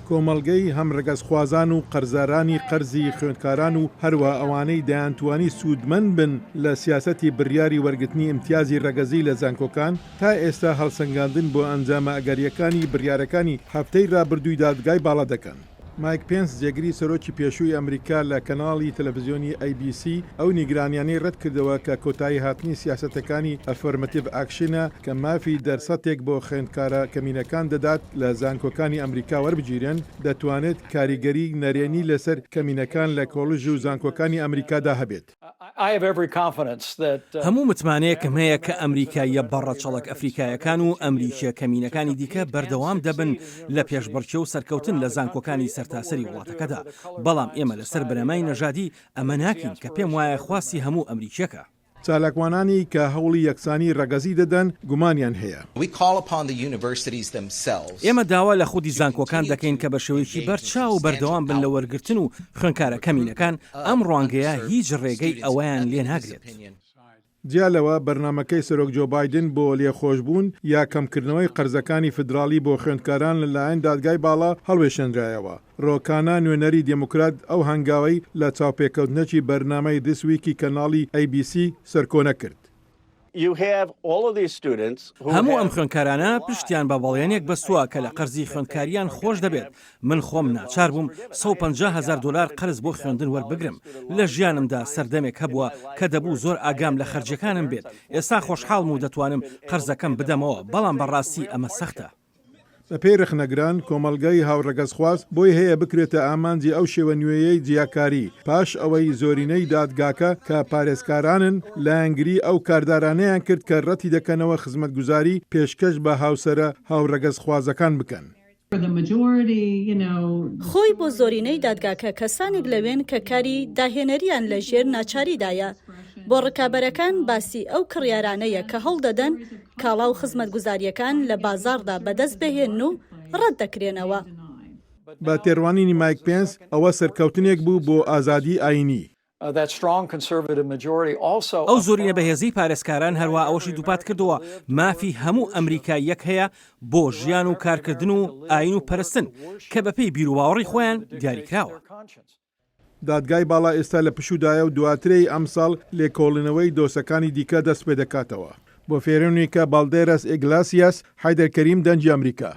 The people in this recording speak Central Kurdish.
کۆمەڵگەی هەمڕەگەزخوازان و قەرزارانی قەرزی خوێندکاران و هەروەها ئەوانەی دەیانتوانی سوودمەند بن لە سیاسەتی بڕیاری وەرگرتنی ئیمتیازی ڕەگەزی لە زانکۆکان، تا ئێستا هەڵسەنگاندن بۆ ئەنجامە ئەگەرییەکانی بڕیارەکانی هەفتەی ڕابردووی دادگای باڵا دەکەن. مایک پێنس جێگری سەرۆکی پێشووی ئەمریکا لە کەناڵی تەلەفزیۆنی ئەی بی سی ئەو نیگرانیانەی ڕەتکردەوە کە کۆتایی هاتنی سیاسەتەکانی ئەفێرمەتیڤ ئاکشنە کە مافی دەرسەتێک بۆ خوێندکارە کەمینەکان دەدات لە زانکۆکانی ئەمریکا وەربگیرێن دەتوانێت کاریگەری نەرێنی لەسەر کەمینەکان لە کۆڵژ و زانکۆکانی ئەمریکادا هەبێت. هەموو متمانەیەکم هەیە کە ئەمریکاییە بەڕەچەڵەک ئەفریکایەکان و ئەمریکییە کەمینەکانی دیکە بەردەوام دەبن لە پێشبڕکێ و سەرکەوتن لە زانکۆکانی سەرتاسەری وڵاتەکەدا، بەڵام ئێمە لەسەر بنەمای نەژادی ئەمە ناکەین کە پێم وایە خواستی هەموو ئەمریکییەکە. چالاکوانانی کە هەوڵی یەکسانی ڕەگەزی دەدەن گومانیان هەیە. ئێمە داوا لە خودی زانکۆکان دەکەین کە بە شێوەیەکی بەرچاو بەردەوام بن لە وەرگرتن و خوێندکارە کەمینەکان، ئەم ڕوانگەیە هیچ ڕێگەی ئەوەیان لێ ناگرێت. جیا لەوە، بەرنامەکەی سەرۆک جۆ بایدن بۆ لێخۆشبوون یا کەمکردنەوەی قەرزەکانی فیدراڵی بۆ خوێندکاران لەلایەن دادگای باڵا هەڵوێشێنرایەوە. ڕۆ کانا نوێنەری دێموکرات ئەو هەنگاوەی لە چاوپێکەوتنەکی بەرنامەی This Week ی کەناڵی ئەی بی سی سەرکۆنە کرد. هەموو ئەم خوێندکارانە پشتیان بە بەڵێنێک بەستووە کە لە قەرزی خوێندکاریان خۆش دەبێت، من خۆم ناچار بووم 150 هەزار دۆلار قەرز بۆ خوێندن وەربگرم، لە ژیانمدا سەردەمێک هەبووە کە دەبوو زۆر ئاگام لە خەرجیەکانم بێت، ئێستا خۆشحاڵم و دەتوانم قەرزەکەم بدەمەوە، بەڵام بەڕاستی ئەمە سەختە. بەپێی رەخنەگران، کۆمەڵگەی هاوڕەگەزخواز بۆی هەیە بکرێتە ئامانجی ئەو شێوە نوێیەی جیاکاری، پاش ئەوەی زۆرینەی دادگاکە کە پارێزکارانن، لایەنگری ئەو کاردارانەیان کرد کە رەتیدەکەنەوە خزمەتگوزاری پێشکەش بە هاوسەرە هاوڕەگەزخوازەکان بکەن. خۆی بۆ زۆرینەی دادگاکە کەسانێک لەوێن کە کاری داهێنەریان لە ژێر ناچاریدایە. بۆ ڕکابەرەکان باسی ئەو کڕیارانەیە کە هەوڵدەدەن کاڵا و خزمەتگوزارییەکان لە بازاڕدا بەدەست بهێنن و ڕەت دەکرێنەوە. بە تێڕوانینی مایک پێنس، ئەوە سەرکەوتنێک بوو بۆ ئازادیی ئایینی. ئەو زۆرینە بەهێزەی پارێزکاران هەروەها ئەوەشی دووپاتکردەوە، مافی هەموو ئەمریکاییەک هەیە بۆ ژیان و کارکردن و ئایین و پەرستن کە بەپێی بیروباوەڕی خۆیان دیاریکراوە. دادگای باڵا ئێستا لە پشوودایە و دواترەی ئەمساڵ لێکۆڵینەوەی دۆسەکانی دیکە دەستپێدەکاتەوە. بۆ فێرۆنیکا باڵدێراس ئیگلاسیاس، حەیدەر کەریم، دەنگی ئەمریکا.